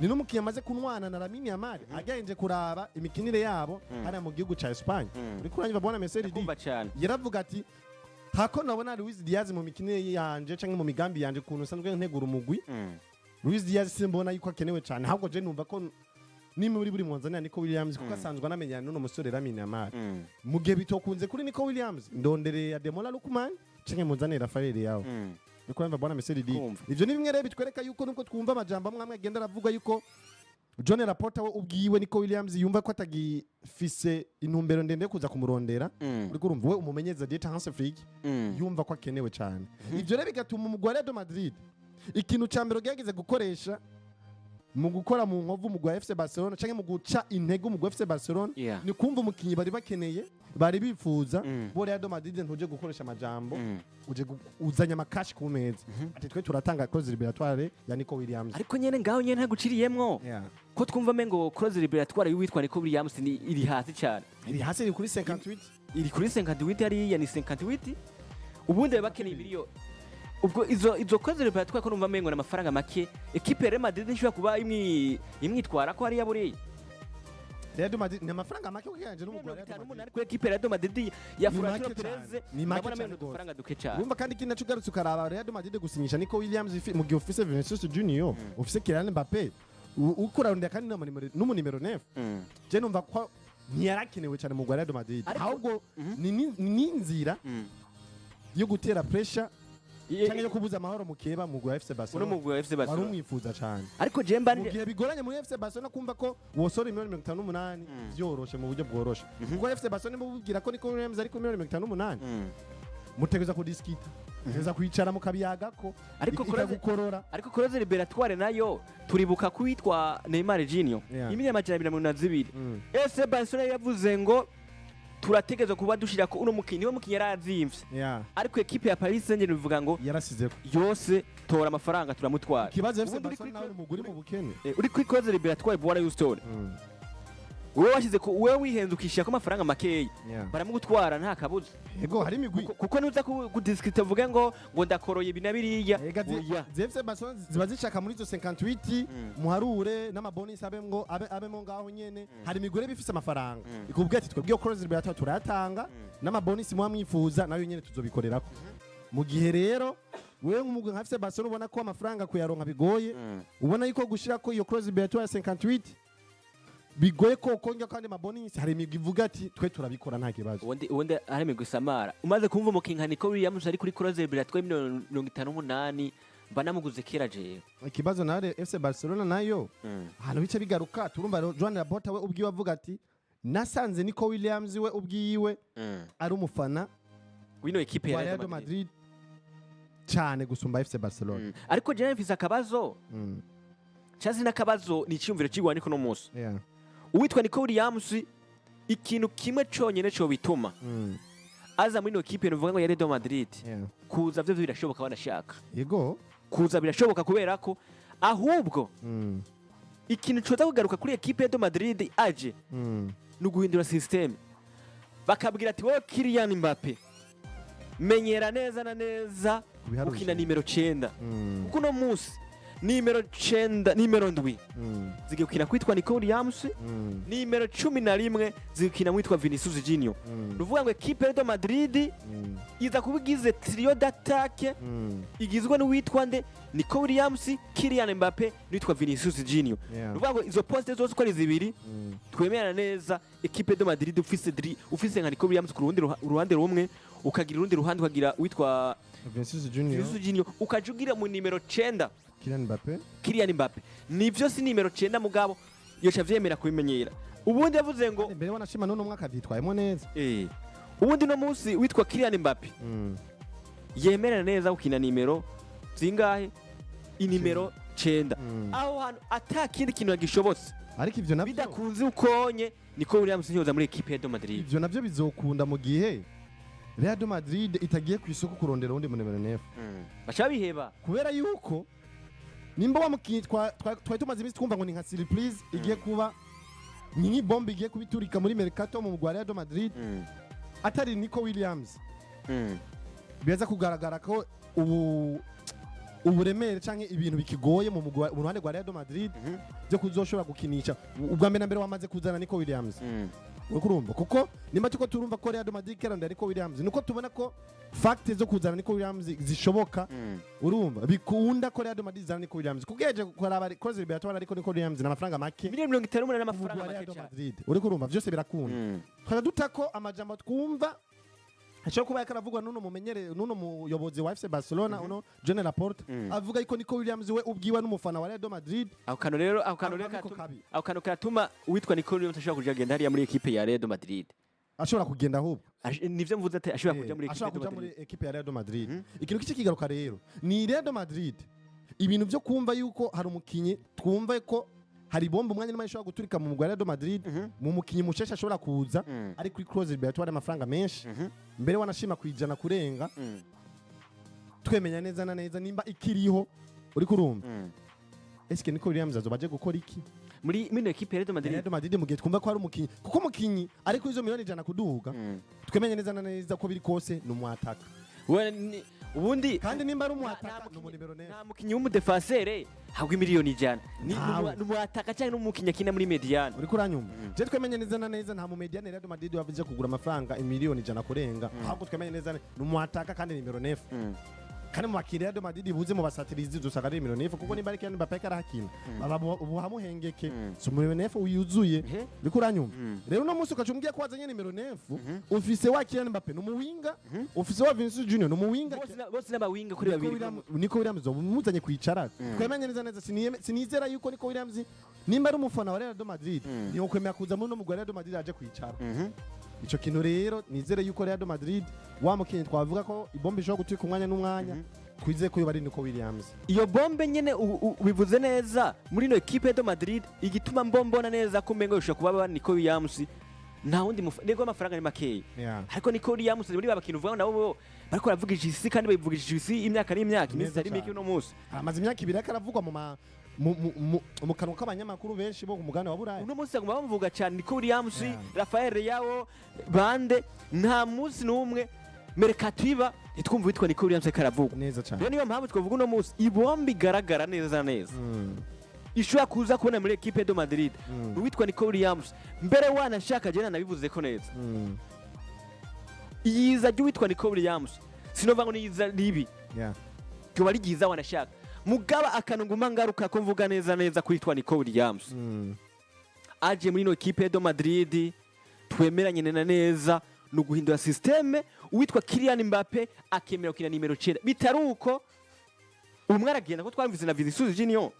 ni n'umukinyi amaze kunwana na Lamine Yamal, agenje kuraba imikinire yabo hariya mu gihugu ca Espagne. Uriko uranyumva, bwana Meseri Dick? Kumva cyane. Yaravuga ati hako nabona Luis Diaz mu mikinire yanje canke mu migambi yanje, ukuntu nsanzwe ntegura umugwi, Luis Diaz simbona yuko akenewe cyane, ahubwo je numva ko ni muri buri mwanzania Nico Williams, kuko asanzwe anamenyana n'uno musore Lamine Yamal. Mu gihe bitokunze kuri Nico Williams, ndondereye Ademola Lookman canke munzanire Rafael Leao. Niko yumva, bwana Messi Didi? Kumva. Ivyo ni bimwe rero bitwereka yuko nubwo twumva amajambo amwe amwe agenda aravuga yuko Joan Laporta we ubwiwe Nico Williams yumva ko atagifise intumbero ndende yo kuza kumurondera, uriko urumva, we umumenyereza Dieter Hans Flick yumva ko akenewe cyane. Ivyo rero bigatuma umugwi wa Real Madrid, ikintu ca mbere ugerageza gukoresha mu gukora mu nkovu umugwi wa FC Barcelona canke mu guca intege umugwi wa FC Barcelona, ni kumva umukinyi bari bakeneye, bari bifuza. Bo Real Madrid ntuje gukoresha amajambo, uje uzanye amakashi ku meza, ati twe turatanga clause libératoire ya Nico Williams. Ariko nyene ngaho nyene ntaguciriyemwo, ko twumva mengo clause libératoire y'uwitwa Nico Williams ni iri hasi cyane. Iri hasi, iri kuri 58. Iri kuri 58 hariya, ni 58. Ubundi bari bakeneye miliyo. Ubwo izo clause libératoire, ko numva mengo n'amafaranga make, equipe ya Real Madrid ishobora kuba imwitwara ko hariya buriya. Real Madrid ni amafaranga make ugereranyije n'umugwi wa Mirongo Real itanu Madrid. n'umunani kuri equipe ya Real Madrid ya Ni Florentino make Perez, cyane. Ni make ndabona cyane mengo rwose. udufaranga duke cyane. Urumva kandi ikindi naco ugarutse ukaraba Real Madrid gusinyisha Nico Williams mu gihe ufise Vinicius Junior, ufise Kylian Mbappe, uko urarondera kandi n'umunimero 9, je numva ko ntiyarakenewe cyane mu mugwi wa Real Madrid, ahubwo ni n'inzira yo gutera pressure cyangwa yo kubuza amahoro mukeba mu mugwi wa FC Uno Barcelona mugwi wa FC wari Barcelona umwifuza cyane. Ariko je mba Mu gihe bigoranye muri FC Barcelona kumva ko wosora miliyoni 58 vyoroshe, mu buryo bworoshe, kuko FC Barcelona mubwira ko Nico Williams ari ku miliyoni 58, mutegereza kudiskita, mutegereza kwicara mukabiyagako, Ariko ikagukorora. Ariko clause libératoire nayo turibuka kuwitwa Neymar Junior, 222 miliyoni. FC Barcelona yavuze ngo turategerezwa kuba dushira ko uno mukinyi, niwe mukinyi yarazimvye, ariko equipe ya Paris Saint-Germain bivuga ngo Yarasizeko. yose tora amafaranga turamutwara. Ikibazo, FC Ubundi uri Barcelona kuri nawe umuguri mu bukene. Uri kuri clause libératoire, bwana Houston, wowe washize ko wowe wihenze ukishyira ko amafaranga makeya, baramugutwara nta kabuza. Yego, hari imigwi. Kuko nuza kudiskita uvuge ngo ndakoroye ibi na biriya. Ega Oya. zi FC Barcelona ziba zishaka muri izo 58, muharure n'amabonus abemwo abe abemo ngaho nyene. Hari imigwi rero ifise amafaranga ikubwira ati twebwe iyo clause libératoire turayatanga, n'amabonus muba mwifuza nayo nyene tuzobikorerako. Mu gihe rero wewe nk'umugwi nka FC Barcelona ubona ko amafaranga kuyaronka bigoye, ubona yuko gushira ko iyo clause libératoire ya 58 bigoye, ko kongera kandi amabonus, hari imigwi ivuga ati twe turabikora nta kibazo. Ubundi hari imigwi isamara umaze kumva umukinyi nka Nico Williams ari kuri clause libératoire 58 miliyoni, mba namuguze kera jewe. Ikibazo nawe FC Barcelona nayo ahantu bice bigaruka, turumva rero Joan Laporta we ubwiwe avuga ati nasanze Nico Williams we ubwiwe ari umufana wino equipe ya wa Real Real Madrid Madrid cyane gusumba FC Barcelona. Ariko jewe mfise akabazo, cyazi n'akabazo ni icyumviro cyigwa niko no munsi. Uwitwa Nico Williams, ikintu kimwe conyene co bituma aza muri ino kipe nuvuga ngo ya Real Madrid, kuza vyo birashoboka banashaka. Kuza birashoboka, kubera ko ahubwo ikintu coza kugaruka kuri ekipe ya Real Madrid aje ni uguhindura système, bakabwira ati wowe Kylian Mbappe menyera neza na neza Kubiharuro. ukina nimero 9, kuko uno munsi nimero 9, nimero 7 zigiye gukina kwitwa Nico Williams, nimero 11 zigukina mwitwa Vinicius Junior. Ni ukuvuga ngo ekipe ya Real Madrid iza kuba igize trio d'attaque igizwe n'uwitwa nde? Nico Williams, Kylian Mbappe n'uwitwa Vinicius Junior. Ni ukuvuga ngo izo poste zose uko ari zibiri, twemerana neza ekipe de Madrid ufise ufise nka Nico Williams ku rundi uruhande rumwe, ukagira urundi ruhande ukagira uwitwa Vinicius Junior, Vinicius Junior, ukaja ugira mu nimero 9 Kylian Mbappe. Kylian Mbappe. Nivyo si nimero 9, mugabo yoca vyemera kubimenyera. Ubundi yavuze ngo Mbere wanashima none umwaka vyitwayemo neza. Ubundi no munsi witwa Kylian Mbappe yemerera neza gukina nimero zingahe? Inimero 9. Aho hantu ata kindi kintu yagishobotse. Ariko ivyo navyo Bidakunze ukonye Nico Williams ntiyoza muri ekipe ya Real Madrid. Ivyo navyo bizokunda mu gihe Real de Madrid itagiye ku isoko kurondera uwundi mu nimero 9. Baca biheba. Kubera yuko nimba wa mukinyi twari tumaze iminsi twumva ngo ni nka surprise igiye kuba, ni nk'ibombe igiye kubiturika muri mercato mu mugwi wa Real de Madrid, atari Nico Williams, biraza kugaragara ko ubu uburemere canke ibintu bikigoye mu mugwi mu ruhande rwa Real de Madrid byo kuzoshobora gukinisha. Ubwa mbere na mbere wamaze kuzana Nico Williams, uriko urumva, kuko nimba tuko turumva ko Real de Madrid irarondera Nico Williams, nuko tubona ko fact zo kuzana Nico Williams zishoboka. Urumva bikunda ko Real de Madrid izana Nico Williams, kuko yaje kuraba koze Liberatore, ariko Nico Williams ni amafaranga make. Miliyoni 58 Umugwi n'amafaranga wa Real make de cyane. Madrid, uriko urumva vyose birakunda. Tukajya duta ko amajambo twumva ashobora kuba yakaravugwa n'uno mumenyere, n'uno muyobozi wa FC Barcelona, uno Joan Laporta, avuga yuko Nico Williams we ubwiwe n'umufana wa Real de Madrid. Ako kantu rero, ako kantu rero Ako kantu karatuma kabi. Ako kantu karatuma uwitwa Nico Williams ashobora kuja agenda hariya muri ekipe ya Real Madrid. Ashobora kugenda ahubwo. Nivyo mvuze ati ashobora kuja muri ekipe Ashobora ya kuja Real muri Madrid. ekipe ya Real de Madrid. Ikintu kice kigaruka rero ni Real de Madrid, ibintu byo kumva yuko hari umukinyi, twumva ko hari bombe umwanya n'umwanya ishobora guturika mu mugwi wa Real de Madrid, mu mukinyi musheshe ashobora kuza ari kuri clause libératoire, amafaranga menshi, mbere wanashima kwijana kurenga. Twemenya neza na neza nimba ikiriho, uriko urumva, eske Nico Williams azoba aje gukora iki muri ekipe ya Real Madrid? Real de Madrid, mu gihe twumva ko hari umukinyi, kuko umukinyi ari kuri izo miliyoni 100 kuduga, twemenye neza na neza ko biri kose ni umwataka. Ubundi Kandi nimba ari nta umwataka ni mukinyi- umunimero 9. Nta mukinyi w'umudefenseur habwa miliyoni 100. Ni Ntawe. ni umwataka cyangwa n'umukinyi akina muri médiane. Uriko uranyumva? Je twemenye neza na neza, nta mu médiane Real de Madrid wavuze kugura amafaranga imiliyoni 100 kurenga. Ahubwo twemenye neza ni umwataka kandi nimero 9. Kandi mu bakiriya Real de Madrid buze mu basatirizi dusanga ari nimero 9, kuko nimba ari Kylian Mbappé karahakina baba buhamuhengeke, si nimero 9 yuzuye. Uriko uranyumva? Rero uno munsi ukaca umbwira ko wazanye nimero 9, ufise wa Kylian Mbappé ni umuwinga, ufise wa Vinicius Junior ni umuwinga. Bose n'abawinga kuri Nico babiri. Nico Williams umuzanye kwicara, twemenye neza neza, sinizera yuko Nico Williams, nimba ari umufana wa Real de Madrid, niyo kwemera kuza muri uno mugwi wa Real de Madrid aje kwicara. Ico kintu rero nizere yuko Real de Madrid wa mukinyi twavuga ko ibombe ishobora guturika umwanya n'umwanya, twizeye ko yoba ari Nico Williams. Iyo bombe nyene ubivuze neza muri ino ekipe de Madrid, igituma mbombona neza ko umengo yoshobora kuba ba Nico Williams, nta wundi nego amafaranga ni makeya, ariko Nico Williams muri ba bakintu uvuga nabo bo bariko baravugisha isi, kandi bayivugisha isi imyaka n'imyaka, iminsi Neza itari mike cane. uno munsi. Amaze imyaka 2 ariko aravugwa mu ma mu, mu, mu, mu kanwa k'abanyamakuru benshi bo ku mugabane wa Burayi. Uno munsi baguma bamuvuga cyane Nico Williams, Rafael Leao bande, nta munsi n'umwe mercato iba ntitwumve witwa Nico Williams ariko aravugwa. Neza cyane. Rero niyo mpamvu twavuga uno munsi ibombe igaragara neza neza ishobora kuza kubona muri ekipe de Madrid, uwitwa Nico Williams. Mbere wanashaka jena nabivuze ko neza, iyiza ry'uwitwa Nico Williams sinova ngo niyiza ribi, ryoba ari ryiza wanashaka. Mugaba akantu nguma ngaruka ko mvuga neza neza kwitwa Nico Williams aje muri ino ekipe de Madrid, twemeranye na neza ni uguhindura système, uwitwa Kylian Mbappe akemera gukina nimero 9. Bitari uko umwe aragenda, ko twamvise na Vinicius Junior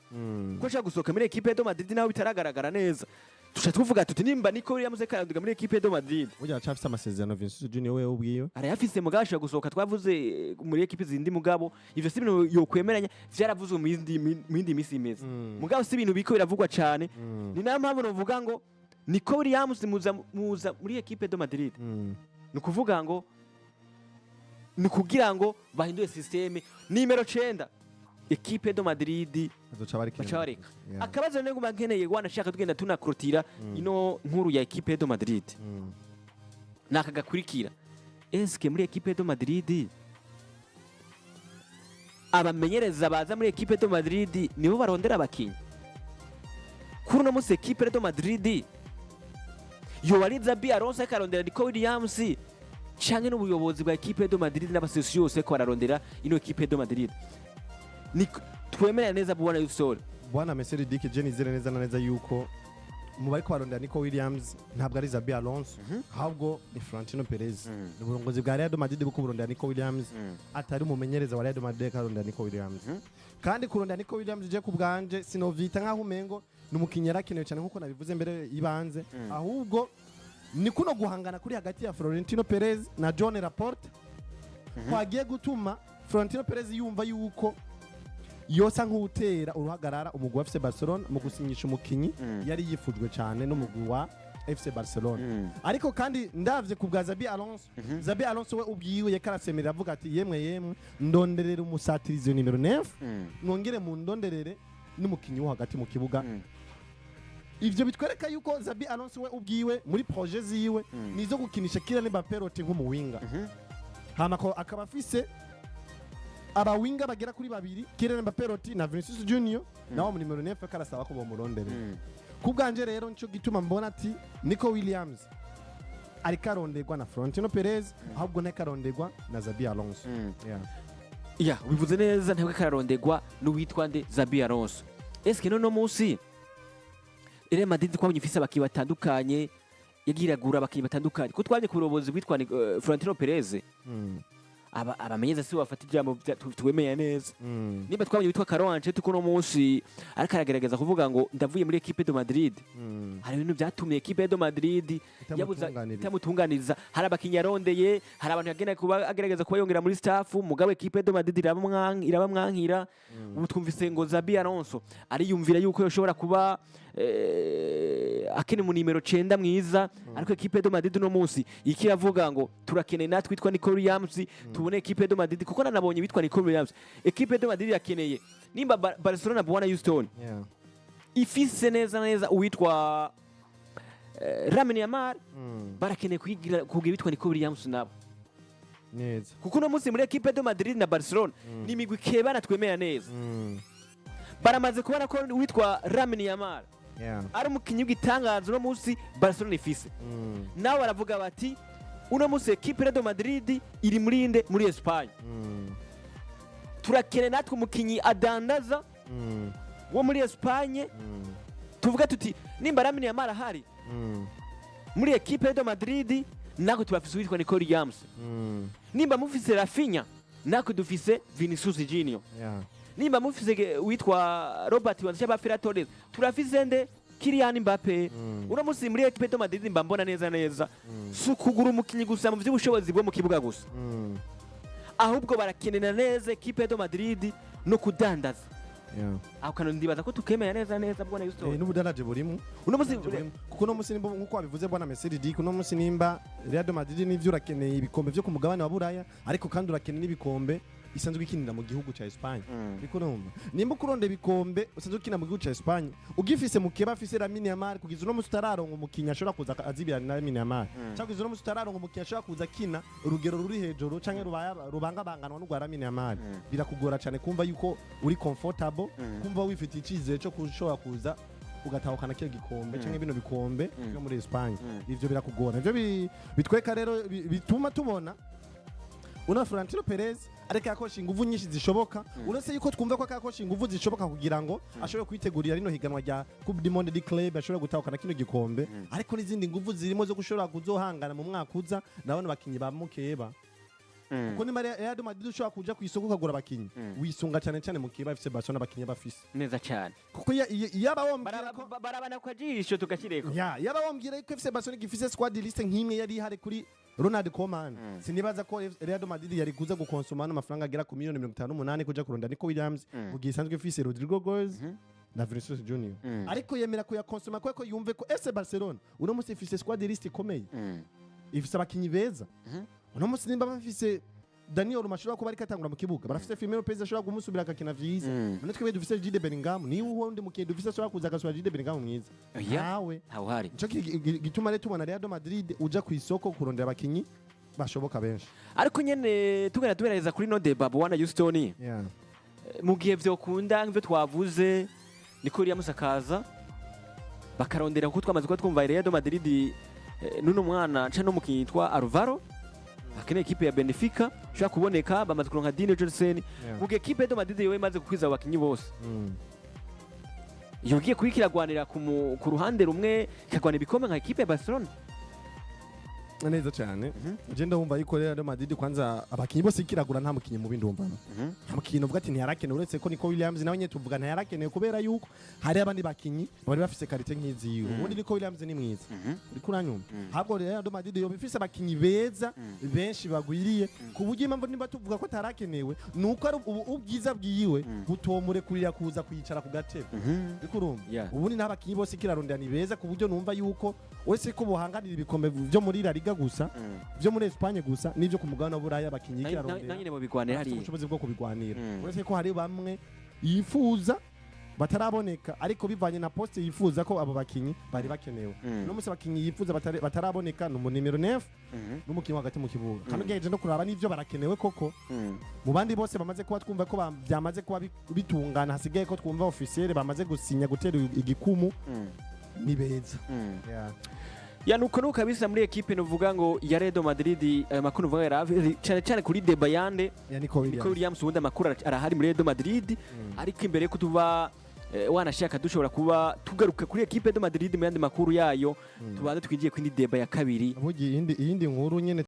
ko ashaka gusohoka muri ekipe de Madrid, naho bitaragaragara neza. Tuca tuvuga tuti nimba Nico Williams karanduga muri ekipe de Madrid, Burya aracafise amasezerano Vinicius Junior wewe ubwiwe. Arayafise, mugabo ashobora gusohoka. Twavuze muri ekipe zindi, mugabo ivyo si ibintu yokwemeranya, vyaravuzwe mu yindi misi imeze, mugabo si ibintu biko biravugwa cane. Ni nayo mpamvu novuga ngo Nico Williams muza muri ekipe de Madrid, ni ukuvuga ngo ni kugira ngo bahindure système nimero 9 ekipe de Madrid Azoca bareka. Baca bareka. Akabazo rero nguma nkeneye, wanashaka tugenda tunakurutira ino nkuru ya ekipe de Madrid, naka gakurikira: eske muri ekipe de Madrid abamenyereza baza muri ekipe de Madrid nibo barondera abakinyi? Kuri uno munsi ekipe de Madrid yoba ari Xabi Alonso ariko arondera Nico Williams, canke n'ubuyobozi bwa ekipe de Madrid n'abasosiyete yose ko bararondera ino ekipe de Madrid? Ni twemerera neza bubona Yusol. Bwana Messi Ridike, je nizere neza na neza yuko Mu bariko barondera Nico Williams ntabwo ari Xabi Alonso, ahubwo ni Florentino Perez. Ni uburongozi bwa Real Madrid buko burondera Nico Williams, atari umumenyereza wa Real Madrid arondera Nico Williams. Kandi kurondera Nico Williams, je ku bwanje sinovita nkaho umengo ni umukinnyi yarakenewe cyane nkuko nabivuze mbere ibanze, ahubwo ni kuno guhangana kuri hagati ya Florentino Perez na Joan Laporta kwagiye gutuma Florentino Perez yumva yuko yosa nk'utera uruhagarara umugwi wa FC Barcelona mu gusinyisha umukinyi yari yifujwe cyane n'umugwi wa FC Barcelona. Ariko kandi ndavye ku bwa Xabi Alonso, Xabi Alonso we ubwiwe yakarasemerera avuga ati: "Yemwe yemwe, ndonderera umusatirizi nimero 9, mwongere mundonderere n'umukinyi wo hagati mu kibuga." Ivyo bitwereka yuko Xabi Alonso we ubwiwe muri projet ziwe nizo gukinisha Kylian Mbappé Lottin nk'umuwinga, hama ko akaba afise abawinga bagera kuri babiri, Kylian Mbappé Lottin na Vinicius Junior, nawe mu nimero 9 karasaba ko bomurondere. Ku bwanje rero nico gituma mbona ati Nico Williams ariko aronderwa na Florentino Perez, ahubwo ntako aronderwa na Xabi Alonso. Yeah. Ya, ubivuze neza, ntabwo kararondegwa n'uwitwa nde, Xabi Alonso. Eske none munsi Real Madrid twabonye ifise abakinnyi batandukanye, yagiragura abakinnyi batandukanye, ko twabonye ku buyobozi bwitwa Florentino Perez, abamenyeza si bafata ijambo tuwemeye neza. Nimba twabonye witwa Carlo Ancelotti ko uno munsi ariko aragerageza kuvuga ngo ndavuye muri équipe de Madrid, hari ibintu byatumye équipe de Madrid yabuza Itamutunganiriza. Itamutunganiriza. Hari abakinnyi yarondeye, hari abantu yagenda kuba agerageza kuba yongera muri staff, mugabo équipe de Madrid irabamwankira. Ubu twumvise ngo Xabi Alonso ariyumvira yuko yoshobora kuba akene mu nimero 9 mwiza, ariko équipe de Madrid uno munsi ikiravuga ngo turakeneye natwe witwa Nico Williams. Tubone équipe de Madrid, kuko nanabonye witwa Nico Williams équipe de Madrid yakeneye. Nimba Barcelona, bwana Houston, ifise neza neza uwitwa Lamine Yamal, barakeneye kuyigira kugira witwa Nico Williams nabo, kuko uno munsi muri équipe de Madrid na Barcelona ni imigwi kebana twemera neza. Baramaze kubona ko witwa Lamine Yamal ari umukinnyi w'igitangaza uno munsi Barcelona ifise. Nawe baravuga bati uno munsi équipe de Madrid iri muri inde, muri Espagne, turakeneye natwe umukinnyi adandaza wo muri Espagne. Tuvuga tuti nimba Lamine Yamal ahari muri équipe de Madrid, natwe tubafise uwitwa Nico Williams. Nimba mufise Raphinha, natwe dufise Vinicius Junior. Nimba mufise witwa Robert Lewandowski cyangwa Ferran Torres, turafise nde, Kylian Mbappe. Uno munsi muri équipe de Madrid mba mbona neza neza si ukugura umukinnyi gusa mu by'ubushobozi bwo mu kibuga gusa, ahubwo barakenera neza équipe de Madrid no kudandaza. Aho kantu ndibaza ko tukemera neza neza, bwana Houston. N'ubudaraje burimo. Uno munsi Burimo. Kuko uno munsi nimba, nkuko wabivuze bwana Messi, uno munsi nimba Real de Madrid nivyo urakeneye ibikombe vyo ku mugabane wa Buraya, ariko kandi urakeneye n'ibikombe isanzwe ikinira mu gihugu ca Espagne. Uriko urumva, nimba ukuronda ibikombe usanzwe ukina mu gihugu ca Espagne, ugifise mukeba afise Lamine Yamal, kugeza uno munsi utararonka umukinyi ashobora kuza azibirana na Lamine Yamal, cyangwa kugeza uno munsi utararonka umukinyi ashobora kuza akina urugero ruri hejuru canke rubangabanganwa n'urwa Lamine Yamal, birakugora cyane kumva yuko uri comfortable, kumva wifitiye icyizere cyo kushobora kuza ugatahukana kino gikombe canke bino bikombe byo muri Espagne. Ivyo birakugora. Ivyo bitweka rero bituma tubona uno Florentino Perez ariko yakosha inguvu nyinshi zishoboka, uretse yuko twumva ko akakosha inguvu zishoboka kugira ngo ashobore kwitegurira rino higanwa rya Coupe du Monde des Clubs, ashobore gutahukana kino gikombe, ariko n'izindi nguvu zirimo zo gushobora kuzohangana mu mwaka uza nabona bakinyi ba mukeba, kuko nimba Real Madrid ushobora kuja ku isoko ukagura abakinyi, wisunga cyane cyane mukeba FC Barcelona abakinyi bafise, Neza cyane. kuko yaba wombwira ko Barabana kwa jisho tugashireko. Ya, yaba wambwira yuko FC Barcelona gifise squad list nk'imwe yari ihari kuri Ronald Koeman, sinibaza ko Real Madrid yari kuza gukonsoma ano mafaranga agera ku miliyoni 58 kuja kurondera Nico Williams, mu gihe isanzwe ifise Rodrigo Goes na Vinicius Junior. Ariko yemera kuyakonsoma kubera ko yumve ko FC Barcelona uno munsi ifise squad list ikomeye, ifise abakinyi beza. Uno munsi nimba bafise Daniel Olmo ashobora kuba ariko atangura mu kibuga, barafise Firmino Lopez ashobora kumusubira akakina vyiza, none twebwe dufise Jude Bellingham, niwe uwundi mukinyi dufise ashobora kuza agasubira Jude Bellingham mwiza? Oya. Ntawe. Ntawuhari. Nico gituma rero tubona Real Madrid uja ku isoko kurondera abakinyi bashoboka benshi. Ariko nyene tugenda tubereza kuri no débat, bwana Houston, mu gihe vyokunda nk'ivyo twavuze, niko Williams akaza bakarondera, kuko twamaze kuba twumva Real Madrid n'uno mwana nca n'umukinyi yitwa Alvaro akeneye équipe ya Benfica ushobora kuboneka, bamaze kuronka Dean Johnson. Mu gihe équipe de Madrid yowe imaze gukwiza abo bakinyi bose, Yogiye kuba ikiragwanira ku ruhande rumwe, ikagwanira ibikombe nka ekipe ya Barcelona. Neza cyane. Je ndumva yuko Real Madrid, kwanza abakinyi bose ikiragura, nta mukinyi mubi ndumva, nta mukinyi uvuga ati ntiyarakenewe, uretse ko Nico Williams nawe nyine tuvuga ntiyarakenewe, kubera yuko hari abandi bakinyi bari bafise qualité nk'iziwe. Ubundi Nico Williams ni mwiza, uriko uranyumva? Ahubwo Real Madrid yoba ifise abakinyi beza benshi bagwiriye, ku buryo impamvu nimba tuvuga ko atarakenewe nuko ari ubu ubwiza bwiwe butomurekurira kuza kwicara ku gatebe, uriko urumva? Ubundi n'abakinyi bose ikirarondera ni beza, ku buryo numva yuko uretse ko buhanganira ibikombe byo muri La Liga gusa, byo muri Espagne gusa n'ibyo ku mugabane wa Buraya, abakinyi ikirarondera Nyine mu bigwanira bafite hariya ubushobozi bwo kubigwanira, uretse ko hari bamwe yifuza bataraboneka, ariko bivanye na poste yifuza ko abo bakinyi bari bakenewe. Uno munsi abakinyi yifuza bataraboneka ni umunimero 9 n'umukinyi wo hagati mu kibuga, kandi ugerageje no kuraba n'ivyo barakenewe koko. Mu bandi bose bamaze kuba twumva ko byamaze kuba bitungana, hasigaye ko twumva officiel bamaze gusinya, gutera igikumu, ni beza. Yeah. Ya, nuko nuko kabisa muri ekipe nuvuga ngo ya Real Madrid, ayo makuru nuvuga yari cyane cyane kuri Debayande Ya Nico Williams. Nico Williams. Ubundi amakuru arahari muri Real Madrid, ariko imbere yuko tuba wanashaka dushobora kuba tugaruka kuri ekipe de Madrid mu yandi makuru yayo, tubanze twinjiye kuri débat ya kabiri. Burya iyindi nkuru nyene.